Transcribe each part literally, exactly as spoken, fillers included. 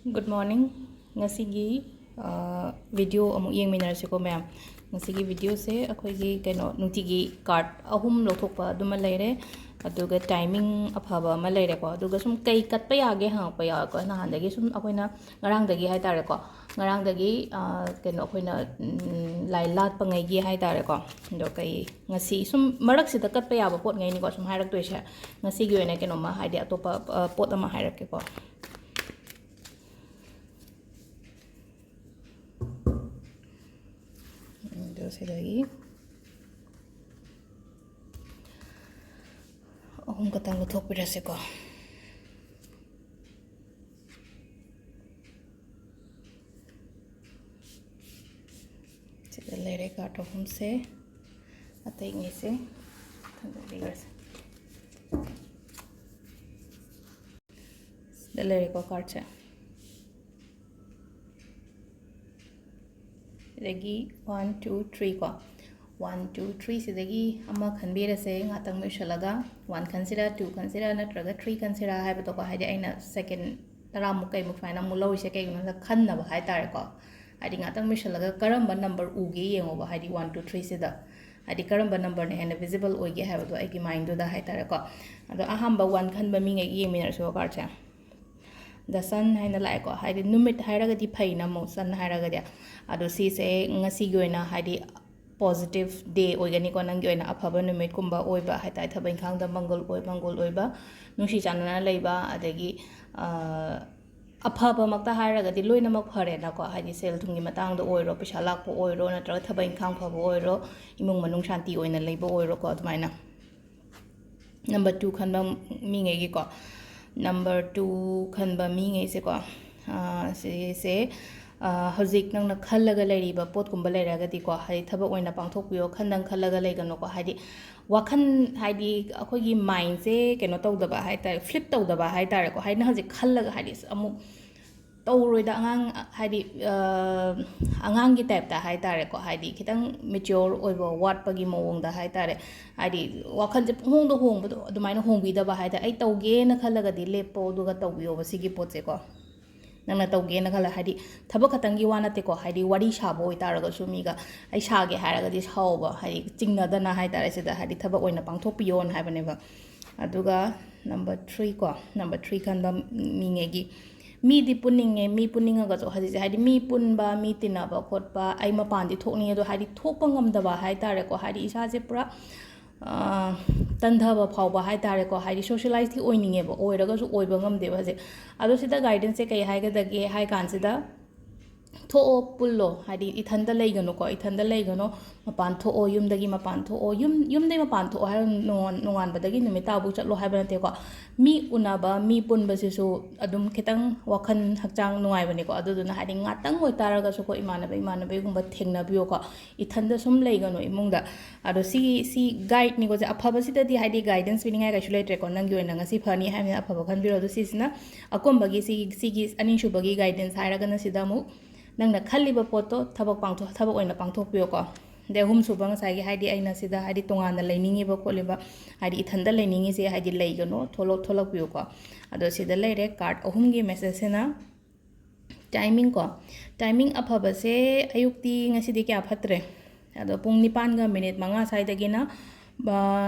Good morning. ꯉꯁꯤꯒꯤ video ꯑꯃꯨꯛ ꯌꯦꯡꯃꯤꯟꯅꯔꯁꯤꯀꯣ ꯃꯌꯥꯝ꯫ ꯉꯁꯤꯒꯤ videoꯁꯦ ꯑꯩꯈꯣꯏꯒꯤ ꯀꯩꯅꯣ ꯅꯨꯡꯇꯤꯒꯤ card ꯑꯍꯨꯝ ꯂꯧꯊꯣꯛꯄ ꯑꯗꯨꯃ ꯂꯩꯔꯦ, ꯑꯗꯨꯒ timing ꯑꯐꯕ ꯑꯃ ꯂꯩꯔꯦꯀꯣ, ꯑꯗꯨꯒ ꯁꯨꯝ ꯀꯩ ꯀꯠꯄ ꯌꯥꯒꯦ ꯍꯪꯉꯛꯄ ꯌꯥꯎꯋꯦꯀꯣ꯫ ꯅꯍꯥꯟꯗꯒꯤ ꯁꯨꯝ ꯑꯩꯈꯣꯏꯅ ꯉꯔꯥꯡꯗꯒꯤ ꯍꯥꯏꯇꯥꯔꯦꯀꯣ, ꯉꯔꯥꯡꯗꯒꯤ ꯀꯩꯅꯣ ꯑꯩꯈꯣꯏꯅ ꯂꯥꯏ ꯂꯥꯠꯄꯉꯩꯒꯤ ꯍꯥꯏꯇꯥꯔꯦꯀꯣ꯫ ꯑꯗꯣ ꯀꯩ ꯉꯁꯤ ꯁꯨꯝ ꯃꯔꯛꯁꯤꯗ ꯀꯠꯄ ꯌꯥꯕ ꯄꯣꯠꯉꯩꯅꯤꯀꯣ ꯁꯨꯝ ꯍꯥꯏꯔꯛꯇꯣꯏꯁꯦ꯫ ꯉꯁꯤꯒꯤ ꯑꯣꯏꯅ ꯀꯩꯅꯣꯝꯃ ꯍꯥꯏꯗꯤ ꯑꯇꯣꯞꯄ ꯄꯣꯠ ꯑꯃ ꯍꯥꯏꯔꯛꯀꯦꯀꯣ꯫ ꯑꯗꯣ ꯁꯤꯗꯒꯤ ꯑꯍꯨꯝ ꯈꯛꯇꯪ ꯂꯧꯊꯣꯛꯄꯤꯔꯁꯤꯀꯣ꯫ ꯁꯤꯗ ꯂꯩꯔꯦ card ꯑꯍꯨꯝꯁꯦ꯫ ꯑꯇꯩꯉꯩꯁꯦ ꯊꯥꯡꯗꯣꯛꯄꯤꯔꯁꯦ꯫ ꯁꯤꯗ ꯂꯩꯔꯦꯀꯣ cardꯁꯦ꯫ ꯁꯤꯗꯒꯤ one, two, three ꯀꯣ꯫ One, two, three ꯁꯤꯗꯒꯤ ꯑꯃ ꯈꯟꯕꯤꯔꯁꯦ ꯉꯥꯛꯇꯪ ꯃꯨꯏꯁꯜꯂꯒ꯫ One ꯈꯟꯁꯤꯔꯥ, two ꯈꯟꯁꯤꯔꯥ, ꯅꯠꯇ꯭ꯔꯒ three ꯈꯟꯁꯤꯔꯥ ꯍꯥꯏꯕꯗꯣꯀꯣ꯫ ꯍꯥꯏꯗꯤ ꯑꯩꯅ second ꯇꯔꯥꯃꯨꯛ ꯀꯩꯃꯨꯛ ꯁꯨꯃꯥꯏꯅ ꯑꯃꯨꯛ ꯂꯧꯔꯤꯁꯦ ꯀꯩꯒꯤꯅꯣ ꯍꯥꯏꯗ ꯈꯟꯅꯕ ꯍꯥꯏꯇꯥꯔꯦꯀꯣ꯫ ꯍꯥꯏꯗꯤ ꯉꯥꯛꯇꯪ ꯃꯨꯏꯁꯜꯂꯒ ꯀꯔꯝꯕ number ꯎꯒꯦ ꯌꯦꯡꯉꯣꯕ꯫ ꯍꯥꯏꯗꯤ one, two, three ꯁꯤꯗ꯫ ꯍꯥꯏꯗꯤ ꯀꯔꯝꯕ numberꯅ ꯍꯦꯟꯅ visible ꯑꯣꯏꯒꯦ ꯍꯥꯏꯕꯗꯣ ꯑꯩꯒꯤ mindꯗꯨꯗ ꯍꯥꯏꯇꯥꯔꯦꯀꯣ꯫ ꯑꯗꯣ ꯑꯍꯥꯟꯕ one ꯈꯟꯕ ꯃꯤꯉꯩꯒꯤ ꯌꯦꯡꯃꯤꯟꯅꯔꯁꯤꯀꯣ cardꯁꯦ꯫ The Sun ꯍꯥꯏꯅ ꯂꯥꯛꯑꯦꯀꯣ꯫ ꯍꯥꯏꯗꯤ ꯅꯨꯃꯤꯠ ꯍꯥꯏꯔꯒꯗꯤ ꯐꯩꯅ ꯑꯃꯨꯛ Sun ꯍꯥꯏꯔꯒꯗꯤ꯫ ꯑꯗꯣ ꯁꯤꯁꯦ ꯉꯁꯤꯒꯤ ꯑꯣꯏꯅ ꯍꯥꯏꯗꯤ positive day ꯑꯣꯏꯒꯅꯤꯀꯣ꯫ ꯅꯪꯒꯤ ꯑꯣꯏꯅ ꯑꯐꯕ ꯅꯨꯃꯤꯠꯀꯨꯝꯕ ꯑꯣꯏꯕ ꯍꯥꯏꯇꯥꯔꯦ꯫ ꯊꯕꯛ ꯏꯪꯈꯥꯡꯗ ꯃꯪꯒꯜ ꯑꯣꯏ, ꯃꯪꯒꯣꯜ ꯑꯣꯏꯕ, ꯅꯨꯡꯁꯤ ꯆꯥꯟꯅꯅ ꯂꯩꯕ, ꯑꯗꯒꯤ, ꯑ, ꯑꯐꯕꯃꯛꯇ ꯍꯥꯏꯔꯒꯗꯤ ꯂꯣꯏꯅꯃꯛ ꯐꯔꯦꯅꯀꯣ꯫ ꯍꯥꯏꯗꯤ ꯁꯦꯜ ꯊꯨꯝꯒꯤ ꯃꯇꯥꯡꯗ ꯑꯣꯏꯔꯣ, ꯄꯩꯁꯥ ꯂꯥꯛꯄ ꯑꯣꯏꯔꯣ, ꯅꯠꯇ꯭ꯔꯒ ꯊꯕꯛ ꯏꯪꯈꯥꯡ ꯐꯕ ꯑꯣꯏꯔꯣ, ꯏꯃꯨꯡ ꯃꯅꯨꯡ ꯁꯥꯟꯇꯤ ꯑꯣꯏꯅ ꯂꯩꯕ ꯑꯣꯏꯔꯣꯀꯣ, ꯑꯗꯨꯃꯥꯏꯅ꯫ Number two ꯈꯟꯕ ꯃꯤꯉꯩꯒꯤꯀꯣ, number two ꯈꯟꯕ ꯃꯤꯉꯩꯁꯦꯀꯣ, ꯑꯥ, ꯁꯤꯁꯦ, ꯑꯥ, ꯍꯧꯖꯤꯛ ꯅꯪꯅ ꯈꯜꯂꯒ ꯂꯩꯔꯤꯕ ꯄꯣꯠꯀꯨꯝꯕ ꯂꯩꯔꯒꯗꯤꯀꯣ, ꯍꯥꯏꯗꯤ ꯊꯕꯛ ꯑꯣꯏꯅ ꯄꯥꯡꯊꯣꯛꯄꯤꯌꯣ, ꯈꯟꯗꯪ ꯈꯜꯂꯒ ꯂꯩꯒꯅꯨꯀꯣ꯫ ꯍꯥꯏꯗꯤ ꯋꯥꯈꯜ, ꯍꯥꯏꯗꯤ ꯑꯩꯈꯣꯏꯒꯤ mindꯁꯦ ꯀꯩꯅꯣ ꯇꯧꯗꯕ ꯍꯥꯏꯇꯥꯔꯦ, flip ꯇꯧꯗꯕ ꯍꯥꯏꯇꯥꯔꯦꯀꯣ꯫ ꯍꯥꯏꯗꯤ ꯅꯪ ꯍꯧꯖꯤꯛ ꯈꯜꯂꯒ ꯍꯥꯏꯗꯤ ꯑꯃꯨꯛ ꯇꯧꯔꯣꯏꯗ, ꯑꯉꯥꯡ ꯍꯥꯏꯗꯤ, ꯑ, ꯑꯉꯥꯡꯒꯤ typeꯇ ꯍꯥꯏꯇꯥꯔꯦꯀꯣ꯫ ꯍꯥꯏꯗꯤ ꯈꯤꯇꯪ mature ꯑꯣꯏꯕ ꯋꯥꯠꯄꯒꯤ ꯃꯑꯣꯡꯗ ꯍꯥꯏꯇꯥꯔꯦ꯫ ꯍꯥꯏꯗꯤ ꯋꯥꯈꯜꯁꯦ ꯄꯨꯡꯍꯣꯡꯗ ꯍꯣꯡꯕꯗꯣ ꯑꯗꯨꯃꯥꯏꯅ ꯍꯣꯡꯕꯤꯗꯕ ꯍꯥꯏꯇꯥꯔꯦ꯫ ꯑꯩ ꯇꯧꯒꯦꯅ ꯈꯜꯂꯒꯗꯤ ꯂꯦꯞꯄꯣ, ꯑꯗꯨꯒ ꯇꯧꯕꯤꯌꯣꯕ ꯁꯤꯒꯤ ꯄꯣꯠꯁꯦꯀꯣ꯫ ꯅꯪꯅ ꯇꯧꯒꯦꯅ ꯈꯜꯂ, ꯍꯥꯏꯗꯤ ꯊꯕꯛ ꯈꯛꯇꯪꯒꯤ ꯋꯥ ꯅꯠꯇꯦꯀꯣ, ꯍꯥꯏꯗꯤ ꯋꯥꯔꯤ ꯁꯥꯕ ꯑꯣꯏꯇꯥꯔꯒꯁꯨ ꯃꯤꯒ, ꯑꯩ ꯁꯥꯒꯦ ꯍꯥꯏꯔꯒꯗꯤ ꯁꯥꯎꯕ, ꯍꯥꯏꯗꯤ ꯆꯤꯡꯅꯗꯅ ꯍꯥꯏꯇꯥꯔꯦ, ꯁꯤꯗ ꯍꯥꯏꯗꯤ ꯊꯕꯛ ꯑꯣꯏꯅ ꯄꯥꯡꯊꯣꯛꯄꯤꯌꯣꯅ ꯍꯥꯏꯕꯅꯦꯕ꯫ ꯑꯗꯨꯒ number three ꯀꯣ, number three ꯈꯟꯕ ꯃꯤꯉꯩꯒꯤ, ꯃꯤꯗꯤ ꯄꯨꯟꯅꯤꯡꯉꯦ, ꯃꯤ ꯄꯨꯟꯅꯤꯡꯉꯒꯁꯨ ꯍꯧꯖꯤꯛꯁꯦ ꯍꯥꯏꯗꯤ ꯃꯤ ꯄꯨꯟꯕ, ꯃꯤ ꯇꯤꯟꯅꯕ ꯈꯣꯠꯄ, ꯑꯩ ꯃꯄꯥꯟꯗꯤ ꯊꯣꯛꯅꯤꯡꯉꯦ, ꯑꯗꯣ ꯍꯥꯏꯗꯤ ꯊꯣꯛꯄ ꯉꯝꯗꯕ ꯍꯥꯏꯇꯥꯔꯦꯀꯣ, ꯍꯥꯏꯗꯤ ꯏꯁꯥꯁꯦ ꯄꯨꯔꯥ ꯇꯟꯊꯕ ꯐꯥꯎꯕ ꯍꯥꯏꯇꯥꯔꯦꯀꯣ, ꯍꯥꯏꯗꯤ socializeꯇꯤ ꯑꯣꯏꯅꯤꯡꯉꯦꯕ, ꯑꯣꯏꯔꯒꯁꯨ ꯑꯣꯏꯕ ꯉꯝꯗꯦꯕ ꯍꯧꯖꯤꯛ꯫ ꯑꯗꯣ ꯁꯤꯗ guidanceꯁꯦ ꯀꯩ ꯍꯥꯏꯒꯗꯒꯦ ꯍꯥꯏ ꯀꯥꯟꯁꯤꯗ, ꯊꯣꯛꯑꯣ, ꯄꯨꯜꯂꯣ, ꯍꯥꯏꯗꯤ ꯏꯊꯟꯗ ꯂꯩꯒꯅꯨꯀꯣ, ꯏꯊꯟꯗ ꯂꯩꯒꯅꯣ, ꯃꯄꯥꯟ ꯊꯣꯛꯑꯣ, ꯌꯨꯝꯗꯒꯤ ꯃꯄꯥꯟ ꯊꯣꯛꯑꯣ, ꯌꯨꯝ, ꯌꯨꯝꯗꯒꯤ ꯃꯄꯥꯟ ꯊꯣꯛꯑꯣ ꯍꯥꯏꯔ ꯅꯣꯡꯉꯥꯟ-, ꯅꯣꯡꯉꯥꯟꯕꯗꯒꯤ ꯅꯨꯃꯤꯠ ꯇꯥꯕꯨꯛ ꯆꯠꯂꯣ ꯍꯥꯏꯕ ꯅꯠꯇꯦꯀꯣ꯫ ꯃꯤ ꯎꯅꯕ, ꯃꯤ ꯄꯨꯟꯕꯁꯤꯁꯨ ꯑꯗꯨꯝ ꯈꯤꯇꯪ ꯋꯥꯈꯜ ꯍꯛꯆꯥꯡ ꯅꯨꯡꯉꯥꯏꯕꯅꯤꯀꯣ꯫ ꯑꯗꯨꯗꯨꯅ ꯍꯥꯏꯗꯤ ꯉꯥꯛꯇꯪ ꯑꯣꯏꯇꯥꯔꯒꯁꯨꯀꯣ, ꯏꯃꯥꯟꯅꯕ ꯏꯃꯥꯟꯅꯕꯤꯒꯨꯝꯕ ꯊꯦꯡꯅꯕꯤꯌꯣꯀꯣ, ꯏꯊꯟꯗ ꯁꯨꯝ ꯂꯩꯒꯅꯨ ꯏꯃꯨꯡꯗ꯫ ꯑꯗꯣ ꯁꯤꯒꯤ, ꯁꯤ guideꯅꯤꯀꯣ, ꯁꯦ ꯑꯐꯕꯁꯤꯗꯗꯤ ꯍꯥꯏꯗꯤ guidance ꯄꯤꯅꯤꯡꯉꯥꯏ ꯀꯩꯁꯨ ꯂꯩꯇ꯭ꯔꯦꯀꯣ, ꯅꯪꯒꯤ ꯑꯣꯏꯅ ꯉꯁꯤ ꯐꯅꯤ ꯍꯥꯏꯕꯅꯤꯅ ꯑꯐꯕ ꯈꯟꯕꯤꯔꯣ꯫ ꯑꯗꯣ ꯁꯤꯁꯤꯅ ꯑꯀꯣꯟꯕꯒꯤ, ꯁꯤꯒꯤ, ꯁꯤꯒꯤ ꯑꯅꯤꯁꯨꯕꯒꯤ guidance ꯍꯥꯏꯔꯒꯅ ꯁꯤꯗ ꯑꯃꯨꯛ ꯅꯪꯅ ꯈꯜꯂꯤꯕ ꯄꯣꯠꯇꯣ ꯊꯕꯛ ꯄꯥꯡꯊꯣꯛ-, ꯊꯕꯛ ꯑꯣꯏꯅ ꯄꯥꯡꯊꯣꯛꯄꯤꯌꯣꯀꯣ꯫ ꯑꯗꯩ ꯑꯍꯨꯝꯁꯨꯕ ꯉꯁꯥꯏꯒꯤ ꯍꯥꯏꯗꯤ ꯑꯩꯅ ꯁꯤꯗ ꯍꯥꯏꯗꯤ ꯇꯣꯉꯥꯟꯅ ꯂꯩꯅꯤꯡꯉꯤꯕ ꯈꯣꯠꯂꯤꯕ, ꯍꯥꯏꯗꯤ ꯏꯊꯟꯗ ꯂꯩꯅꯤꯡꯉꯤꯁꯦ ꯍꯥꯏꯗꯤ ꯂꯩꯒꯅꯣ, ꯊꯣꯛꯂꯛ-, ꯊꯣꯛꯂꯛꯄꯤꯌꯨꯀꯣ꯫ ꯑꯗꯣ ꯁꯤꯗ ꯂꯩꯔꯦ card ꯑꯍꯨꯝꯒꯤ messageꯁꯤꯅ꯫ Timing ꯀꯣ, timing ꯑꯐꯕꯁꯦ ꯑꯌꯨꯛꯇꯤ ꯉꯁꯤꯗꯤ ꯀꯌꯥ ꯐꯠꯇ꯭ꯔꯦ꯫ ꯑꯗꯣ ꯄꯨꯡ ꯅꯤꯄꯥꯟꯒ minute ꯃꯉꯥ ꯁ꯭ꯋꯥꯏꯗꯒꯤꯅ, ꯑ,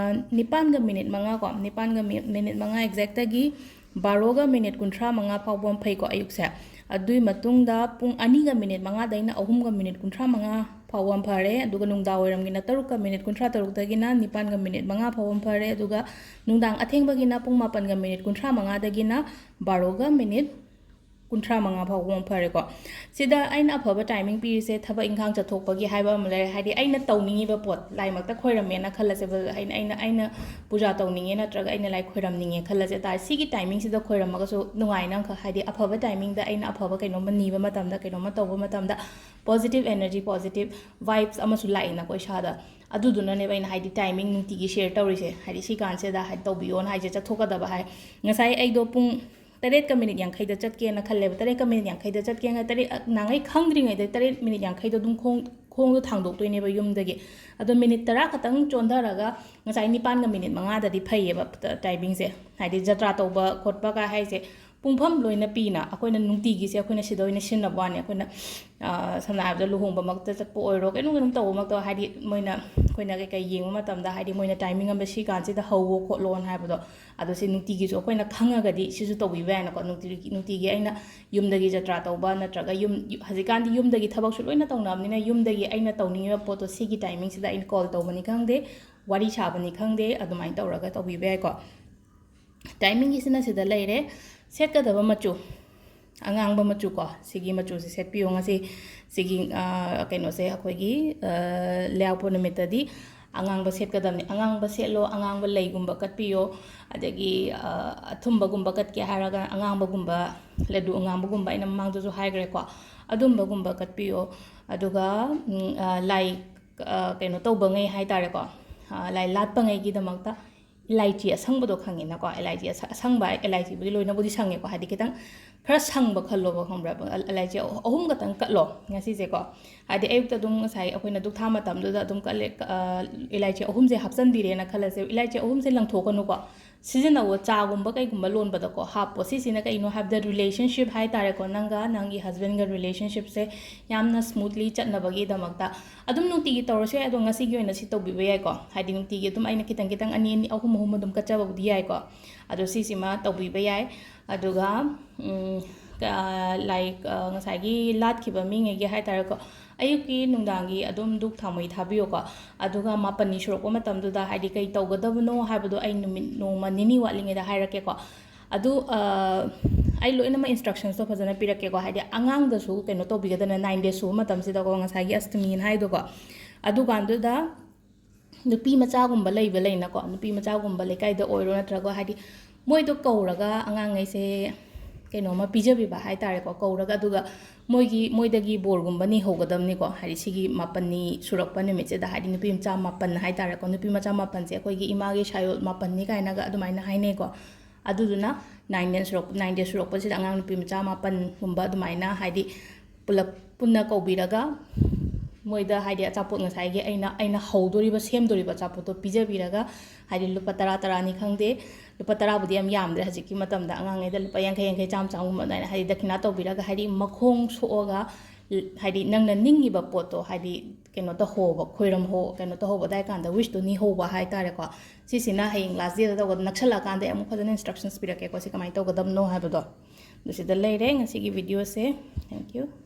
ꯅꯤꯄꯥꯟꯒ minute ꯃꯉꯥ ꯀꯣ, ꯅꯤꯄꯥꯟꯒ ꯃꯤ-, minute ꯃꯉꯥ exactꯇꯒꯤ ꯕꯥꯔꯣꯒ minute ꯀꯨꯟꯊ꯭ꯔꯥ ꯃꯉꯥ ꯐꯥꯎꯕ ꯑꯃ ꯐꯩꯀꯣ ꯑꯌꯨꯛꯁꯦ꯫ ꯑꯗꯨꯒꯤ ꯃꯇꯨꯡꯗ ꯄꯨꯡ ꯑꯅꯤꯒ minute ꯃꯉꯥꯗꯩꯅ ꯑꯍꯨꯝꯒ minute ꯀꯨꯟꯊ꯭ꯔꯥ ꯃꯉꯥ ꯐꯥꯎꯕ ꯑꯃ ꯐꯔꯦ꯫ ꯑꯗꯨꯒ ꯅꯨꯡꯗꯥꯡ ꯋꯥꯏꯔꯝꯒꯤꯅ ꯇꯔꯨꯛꯀ minute ꯀꯨꯟꯊ꯭ꯔꯥ ꯇꯔꯨꯛꯇꯒꯤꯅ ꯅꯤꯄꯥꯟꯒ minute ꯃꯉꯥ ꯐꯥꯎꯕ ꯑꯃ ꯐꯔꯦ꯫ ꯑꯗꯨꯒ ꯅꯨꯡꯗꯥꯡ ꯑꯊꯦꯡꯕꯒꯤꯅ ꯄꯨꯡ ꯃꯥꯄꯟꯒ minute ꯀꯨꯟꯊ꯭ꯔꯥ ꯃꯉꯥꯗꯒꯤꯅ ꯕꯥꯔꯣꯒ minute ꯀꯨꯟꯊ꯭ꯔꯥ ꯃꯉꯥ ꯐꯥꯎꯕ ꯑꯃ ꯐꯔꯦꯀꯣ꯫ ꯁꯤꯗ ꯑꯩꯅ ꯑꯐꯕ timing ꯄꯤꯔꯤꯁꯦ ꯊꯕꯛ ꯏꯪꯈꯥꯡ ꯆꯠꯊꯣꯛꯄꯒꯤ ꯍꯥꯏꯕ ꯑꯃ ꯂꯩꯔꯦ꯫ ꯍꯥꯏꯗꯤ ꯑꯩꯅ ꯇꯧꯅꯤꯡꯉꯤꯕ ꯄꯣꯠ, ꯂꯥꯏꯃꯛꯇ ꯈꯣꯏꯔꯝꯃꯦꯅ ꯈꯜꯂꯁꯦꯕ, ꯑꯩꯅ, ꯑꯩꯅ, ꯑꯩꯅ ꯄꯨꯖꯥ ꯇꯧꯅꯤꯡꯉꯦ ꯅꯠꯇ꯭ꯔꯒ ꯑꯩꯅ ꯂꯥꯏ ꯈꯣꯏꯔꯝꯅꯤꯡꯉꯦ ꯈꯜꯂꯁꯦ ꯇꯥꯔꯦ, ꯁꯤꯒꯤ timingꯁꯤꯗ ꯈꯣꯏꯔꯝꯃꯒꯁꯨ ꯅꯨꯡꯉꯥꯏꯅ ꯑꯃꯈꯛ, ꯍꯥꯏꯗꯤ ꯑꯐꯕ timingꯗ ꯑꯩꯅ ꯑꯐꯕ ꯀꯩꯅꯣꯝꯃ ꯅꯤꯕ ꯃꯇꯝꯗ, ꯀꯩꯅꯣꯝꯃ ꯇꯧꯕ ꯃꯇꯝꯗ positive energy, positive vibes ꯑꯃꯁꯨ ꯂꯥꯛꯏꯅꯀꯣ ꯏꯁꯥꯗ꯫ ꯑꯗꯨꯗꯨꯅꯅꯦꯕ ꯑꯩꯅ ꯍꯥꯏꯗꯤ timing ꯅꯨꯡꯇꯤꯒꯤ share ꯇꯧꯔꯤꯁꯦ, ꯍꯥꯏꯗꯤ ꯁꯤ ꯀꯥꯟꯁꯤꯗ ꯍꯥꯏꯗꯤ ꯇꯧꯕꯤꯌꯣꯅ ꯍꯥꯏꯁꯦ, ꯆꯠꯊꯣꯛꯀꯗꯕ ꯍꯥꯏ꯫ ꯉꯁꯥꯏ ꯑꯩꯗꯣ ꯄꯨꯡ ꯇꯔꯦꯠꯀ minute ꯌꯥꯡꯈꯩꯗ ꯆꯠꯀꯦꯅ ꯈꯜꯂꯦꯕ꯫ ꯇꯔꯦꯠꯀ minute ꯌꯥꯡꯈꯩꯗ ꯆꯠꯀꯦꯅ, ꯇꯔꯦꯠ, ꯅꯍꯥꯟꯒꯩ ꯈꯪꯗ꯭ꯔꯤꯉꯩꯗ ꯇꯔꯦꯠ minute ꯌꯥꯡꯈꯩꯗ ꯑꯗꯨꯝ ꯈꯣꯡ, ꯈꯣꯡꯗꯣ ꯊꯥꯡꯗꯣꯛꯇꯣꯏꯅꯦꯕ ꯌꯨꯝꯗꯒꯤ꯫ ꯑꯗꯣ minute ꯇꯔꯥ ꯈꯛꯇꯪ ꯆꯣꯟꯊꯔꯒ ꯉꯁꯥꯏ ꯅꯤꯄꯥꯟꯒ minute ꯃꯉꯥꯗꯗꯤ ꯐꯩꯌꯦꯕ ꯇ-, timingꯁꯦ꯫ ꯍꯥꯏꯗꯤ ꯖꯇ꯭ꯔꯥ ꯇꯧꯕ ꯈꯣꯠꯄꯒ ꯍꯥꯏꯁꯦ ꯄꯨꯡꯐꯝ ꯂꯣꯏꯅ ꯄꯤꯅ ꯑꯩꯈꯣꯏꯅ ꯅꯨꯡꯇꯤꯒꯤꯁꯦ ꯑꯩꯈꯣꯏꯅ ꯁꯤꯗ ꯑꯣꯏꯅ ꯁꯤꯖꯤꯟꯅꯕ ꯋꯥꯅꯤ꯫ ꯑꯩꯈꯣꯏꯅ, ꯑ, ꯁꯝꯅ ꯍꯥꯏꯔꯕꯗ ꯂꯨꯍꯣꯡꯕꯃꯛꯇ ꯆꯠꯄ ꯑꯣꯏꯔꯣ, ꯀꯩꯅꯣ ꯀꯩꯅꯣꯝ ꯇꯧꯕꯃꯛꯇ, ꯍꯥꯏꯗꯤ ꯃꯣꯏꯅ, ꯑꯩꯈꯣꯏꯅ ꯀꯩꯀꯩ ꯌꯦꯡꯕ ꯃꯇꯝꯗ, ꯍꯥꯏꯗꯤ ꯃꯣꯏꯅ timing ꯑꯃ ꯁꯤ ꯀꯥꯟꯁꯤꯗ ꯍꯧꯋꯣ ꯈꯣꯠꯂꯣꯅ ꯍꯥꯏꯕꯗꯣ, ꯑꯗꯣ ꯁꯤ ꯅꯨꯡꯇꯤꯒꯤꯁꯨ ꯑꯩꯈꯣꯏꯅ ꯈꯪꯉꯒꯗꯤ ꯁꯤꯁꯨ ꯇꯧꯕꯤꯕ ꯌꯥꯏꯅꯀꯣ꯫ ꯅꯨꯡꯇꯤꯒꯤ, ꯅꯨꯡꯇꯤꯒꯤ ꯑꯩꯅ ꯌꯨꯝꯗꯒꯤ ꯖꯇ꯭ꯔꯥ ꯇꯧꯕ ꯅꯠꯇ꯭ꯔꯒ ꯌꯨꯝ, ꯍꯧꯖꯤꯛꯀꯥꯟꯗꯤ ꯌꯨꯝꯗꯒꯤ ꯊꯕꯛꯁꯨ ꯂꯣꯏꯅ ꯇꯧꯅꯕꯅꯤꯅ ꯌꯨꯝꯗꯒꯤ ꯑꯩꯅ ꯇꯧꯅꯤꯡꯉꯤꯕ ꯄꯣꯠꯇꯣ ꯁꯤꯒꯤ timingꯁꯤꯗ ꯑꯩꯅ call ꯇꯧꯕꯅꯤ ꯈꯪꯗꯦ, ꯋꯥꯔꯤ ꯁꯥꯕꯅꯤ ꯈꯪꯗꯦ, ꯑꯗꯨꯃꯥꯏꯅ ꯇꯧꯔꯒ ꯇꯧꯕꯤꯕ ꯌꯥꯏꯀꯣ꯫ Timingꯒꯤꯁꯤꯅ ꯁꯤꯗ ꯂꯩꯔꯦ꯫ ꯁꯦꯠꯀꯗꯕ ꯃꯆꯨ, ꯑꯉꯥꯡꯕ ꯃꯆꯨ ꯀꯣ, ꯁꯤꯒꯤ ꯃꯆꯨꯁꯦ ꯁꯦꯠꯄꯤꯌꯣ꯫ ꯉꯁꯤ ꯁꯤꯒꯤ, ꯑ, ꯀꯩꯅꯣꯁꯦ, ꯑꯩꯈꯣꯏꯒꯤ, ꯑ, ꯂꯩꯕꯥꯛꯄꯣꯛꯄ ꯅꯨꯃꯤꯠꯇꯗꯤ ꯑꯉꯥꯡꯕ ꯁꯦꯠꯀꯗꯕꯅꯤ꯫ ꯑꯉꯥꯡꯕ ꯁꯦꯠꯂꯣ, ꯑꯉꯥꯡꯕ ꯂꯩꯒꯨꯝꯕ ꯀꯠꯄꯤꯌꯣ, ꯑꯗꯒꯤ, ꯑ, ꯑꯊꯨꯝꯕꯒꯨꯝꯕ ꯀꯠꯀꯦ ꯍꯥꯏꯔꯒ ꯑꯉꯥꯡꯕꯒꯨꯝꯕ, ꯂꯗꯨ ꯑꯉꯥꯡꯕꯒꯨꯝꯕ, ꯑꯩꯅ ꯃꯃꯥꯡꯗꯁꯨ ꯍꯥꯏꯈ꯭ꯔꯦꯀꯣ, ꯑꯗꯨꯝꯕꯒꯨꯝꯕ ꯀꯠꯄꯤꯌꯣ꯫ ꯑꯗꯨꯒ, ꯎꯝ, ꯑ, ꯂꯥꯏ, ꯑ, ꯀꯩꯅꯣ ꯇꯧꯕꯉꯩ ꯍꯥꯏ ꯇꯥꯔꯦꯀꯣ, ꯑ, ꯂꯥꯏ ꯂꯥꯠꯄꯉꯩꯒꯤꯗꯃꯛꯇ ꯏꯂꯥꯏꯆꯤ ꯑꯁꯪꯕꯗꯣ ꯈꯪꯉꯤꯅꯀꯣ, ꯏꯂꯥꯏꯆꯤ ꯑꯁ-, ꯑꯁꯪꯕ, ꯏꯂꯥꯏꯆꯤꯕꯨꯗꯤ ꯂꯣꯏꯅꯕꯨꯗꯤ ꯁꯪꯉꯦꯀꯣ, ꯍꯥꯏꯗꯤ ꯈꯤꯇꯪ ꯈꯔ ꯁꯪꯕ ꯈꯜꯂꯣꯕ, ꯈꯪꯕ꯭ꯔꯥ? ꯏꯂꯥꯏꯆꯤ ꯑꯍꯨꯝ ꯈꯛꯇꯪ ꯀꯠꯂꯣ ꯉꯁꯤꯁꯦꯀꯣ꯫ ꯍꯥꯏꯗꯤ ꯑꯌꯨꯛꯇ ꯑꯗꯨꯝ ꯉꯁꯥꯏ ꯑꯩꯈꯣꯏꯅ ꯙꯨꯛ ꯊꯥ ꯃꯇꯝꯗꯨꯗ ꯑꯗꯨꯝ ꯀꯠꯂꯦ, ꯑ, ꯏꯂꯥꯏꯆꯤ ꯑꯍꯨꯝꯁꯦ ꯍꯥꯞꯆꯤꯟꯕꯤꯔꯦꯅ ꯈꯜꯂꯁꯦ꯫ ꯏꯂꯥꯏꯆꯤ ꯑꯍꯨꯝꯁꯦ ꯂꯪꯊꯣꯛꯀꯅꯨꯀꯣ, ꯁꯤꯖꯤꯟꯅꯧꯋꯣ, ꯆꯥꯒꯨꯝꯕ ꯀꯩꯒꯨꯝꯕ ꯂꯣꯟꯕꯗꯀꯣ ꯍꯥꯞꯄꯣ꯫ ꯁꯤꯁꯤꯅ ꯀꯩꯅꯣ ꯍꯥꯏꯕꯗ relationship ꯍꯥꯏ ꯇꯥꯔꯦꯀꯣ, ꯅꯪꯒ ꯅꯪꯒꯤ husbandꯒ relationshipꯁꯦ ꯌꯥꯝꯅ smoothly ꯆꯠꯅꯕꯒꯤꯗꯃꯛꯇ꯫ ꯑꯗꯨꯝ ꯅꯨꯡꯇꯤꯒꯤ ꯇꯧꯔꯁꯨ ꯌꯥꯏ, ꯑꯗꯣ ꯉꯁꯤꯒꯤ ꯑꯣꯏꯅ ꯁꯤ ꯇꯧꯕꯤꯕ ꯌꯥꯏꯀꯣ꯫ ꯍꯥꯏꯗꯤ ꯅꯨꯡꯇꯤꯒꯤ ꯑꯗꯨꯝ ꯑꯩꯅ ꯈꯤꯇꯪ ꯈꯤꯇꯪ ꯑꯅꯤ ꯑꯅꯤ, ꯑꯍꯨꯝ ꯑꯍꯨꯝ ꯑꯗꯨꯝ ꯀꯠꯆꯕꯕꯨꯗꯤ ꯌꯥꯏꯀꯣ꯫ ꯑꯗꯣ ꯁꯤꯁꯤꯃ ꯇꯧꯕꯤꯕ ꯌꯥꯏ꯫ ꯑꯗꯨꯒ, ꯎꯝ, ꯀ-, ꯂꯥꯏ, ꯑ, ꯉꯁꯥꯏꯒꯤ ꯂꯥꯠꯈꯤꯕ ꯃꯤꯉꯩꯒꯤ ꯍꯥꯏ ꯇꯥꯔꯦꯀꯣ, ꯑꯌꯨꯛꯀꯤ ꯅꯨꯡꯗꯥꯡꯒꯤ ꯑꯗꯨꯝ ꯙꯨꯛ ꯊꯥꯎꯃꯩ ꯊꯥꯕꯤꯌꯣꯀꯣ꯫ ꯑꯗꯨꯒ ꯃꯥꯄꯟꯅꯤ ꯁꯨꯔꯛꯄ ꯃꯇꯝꯗꯨꯗ, ꯍꯥꯏꯗꯤ ꯀꯩ ꯇꯧꯒꯗꯕꯅꯣ ꯍꯥꯏꯕꯗꯣ ꯑꯩ ꯅꯨꯃꯤꯠ, ꯅꯣꯡꯃ ꯅꯤꯅꯤ ꯋꯥꯠꯂꯤꯉꯩꯗ ꯍꯥꯏꯔꯛꯀꯦꯀꯣ꯫ ꯑꯗꯨ, ꯑ, ꯑꯩ ꯂꯣꯏꯅꯃꯛ instructionsꯇꯣ ꯐꯖꯅ ꯄꯤꯔꯛꯀꯦꯀꯣ꯫ ꯍꯥꯏꯗꯤ ꯑꯉꯥꯡꯗꯁꯨ ꯀꯩꯅꯣ ꯇꯧꯕꯤꯒꯗꯕꯅꯦ, nine days ꯁꯨꯕ ꯃꯇꯝꯁꯤꯗꯀꯣ, ꯉꯁꯥꯏꯒꯤ ꯑꯁꯇꯃꯤꯅ ꯍꯥꯏꯗꯣꯀꯣ꯫ ꯑꯗꯨꯀꯥꯟꯗꯨꯗ ꯅꯨꯄꯤ ꯃꯆꯥꯒꯨꯝꯕ ꯂꯩꯕ ꯂꯩꯅꯀꯣ, ꯅꯨꯄꯤ ꯃꯆꯥꯒꯨꯝꯕ ꯂꯩꯀꯥꯏꯗ ꯑꯣꯏꯔꯣ, ꯅꯠꯇ꯭ꯔꯒ ꯍꯥꯏꯗꯤ ꯃꯣꯏꯗꯣ ꯀꯧꯔꯒ ꯑꯉꯥꯡꯉꯩꯁꯦ ꯀꯩꯅꯣꯝꯃ ꯄꯤꯖꯕꯤꯕ ꯍꯥꯏ ꯇꯥꯔꯦꯀꯣ, ꯀꯧꯔꯒ, ꯑꯗꯨꯒ ꯃꯣꯏꯒꯤ, ꯃꯣꯏꯗꯒꯤ ꯕꯣꯔꯒꯨꯝꯕ ꯅꯤꯍꯧꯒꯗꯕꯅꯤꯀꯣ꯫ ꯍꯥꯏꯗꯤ ꯁꯤꯒꯤ ꯃꯥꯄꯟꯅꯤ ꯁꯨꯔꯛꯄ ꯅꯨꯃꯤꯠꯁꯤꯗ, ꯍꯥꯏꯗꯤ ꯅꯨꯄꯤ ꯃꯆꯥ ꯃꯥꯄꯟ ꯍꯥꯏ ꯇꯥꯔꯦꯀꯣ, ꯅꯨꯄꯤ ꯃꯆꯥ ꯃꯥꯄꯟꯁꯦ ꯑꯩꯈꯣꯏꯒꯤ ꯏꯃꯥꯒꯤ ꯁꯥꯌꯣꯜ ꯃꯥꯄꯟꯅꯤ ꯀꯥꯏꯅꯒ ꯑꯗꯨꯃꯥꯏꯅ ꯍꯥꯏꯅꯩꯀꯣ꯫ ꯑꯗꯨꯗꯨꯅ nine days ꯁꯨꯔꯛ-, nine days ꯁꯨꯔꯛꯄꯁꯤꯗ ꯑꯉꯥꯡ ꯅꯨꯄꯤ ꯃꯆꯥ ꯃꯥꯄꯟꯒꯨꯝꯕ ꯑꯗꯨꯃꯥꯏꯅ, ꯍꯥꯏꯗꯤ ꯄꯨꯂꯞ ꯄꯨꯟꯅ ꯀꯧꯕꯤꯔꯒ ꯃꯣꯏꯗ ꯍꯥꯏꯗꯤ ꯑꯆꯥꯄꯣꯠ ꯉꯁꯥꯏꯒꯤ ꯑꯩꯅ ꯑꯩꯅ ꯍꯧꯗꯣꯔꯤꯕ ꯁꯦꯝꯗꯣꯔꯤꯕ ꯑꯆꯥꯄꯣꯠꯇꯣ ꯄꯤꯖꯕꯤꯔꯒ, ꯍꯥꯏꯗꯤ ꯂꯨꯄꯥ ꯇꯔꯥ ꯇꯔꯥꯅꯤ ꯈꯪꯗꯦ, ꯂꯨꯄꯥ ꯇꯔꯥꯕꯨꯗꯤ ꯌꯥꯝ ꯌꯥꯝꯗ꯭ꯔꯦ ꯍꯧꯖꯤꯛꯀꯤ ꯃꯇꯝꯗ, ꯑꯉꯥꯡꯉꯩꯗ ꯂꯨꯄꯥ ꯌꯥꯡꯈꯩ ꯌꯥꯡꯈꯩ ꯆꯥꯝꯃ ꯆꯥꯝꯃꯒꯨꯝꯕ ꯑꯗꯨꯃꯥꯏꯅ ꯍꯥꯏꯗꯤ ꯗꯈꯤꯅꯥ ꯇꯧꯕꯤꯔꯒ, ꯍꯥꯏꯗꯤ ꯃꯈꯣꯡ ꯁꯣꯛꯑꯒ ꯍꯥꯏꯗꯤ ꯅꯪꯅ ꯅꯤꯡꯉꯤꯕ ꯄꯣꯠꯇꯣ ꯍꯥꯏꯗꯤ ꯀꯩꯅꯣ ꯇꯧꯍꯧꯕ, ꯈꯣꯏꯔꯝꯍꯧ ꯀꯩꯅꯣ ꯇꯧꯍꯧꯕ ꯑꯗꯥꯏ ꯀꯥꯟꯗ wishꯇꯣ ꯅꯤꯍꯧꯕ ꯍꯥꯏꯇꯥꯔꯦꯀꯣ꯫ ꯁꯤꯁꯤꯅ ꯍꯌꯦꯡ last dayꯗ ꯇꯧꯒꯗ ꯅꯛꯁꯜꯂꯛꯑꯀꯥꯟꯗ ꯑꯩ ꯑꯃꯨꯛ ꯐꯖꯅ instructions ꯄꯤꯔꯛꯀꯦꯀꯣ, ꯁꯤ ꯀꯃꯥꯏꯅ ꯇꯧꯒꯗꯕꯅꯣ ꯍꯥꯏꯕꯗꯣ꯫ ꯑꯗꯨ ꯁꯤꯗ ꯂꯩꯔꯦ ꯉꯁꯤꯒꯤ videoꯁꯦ꯫ Thank you꯫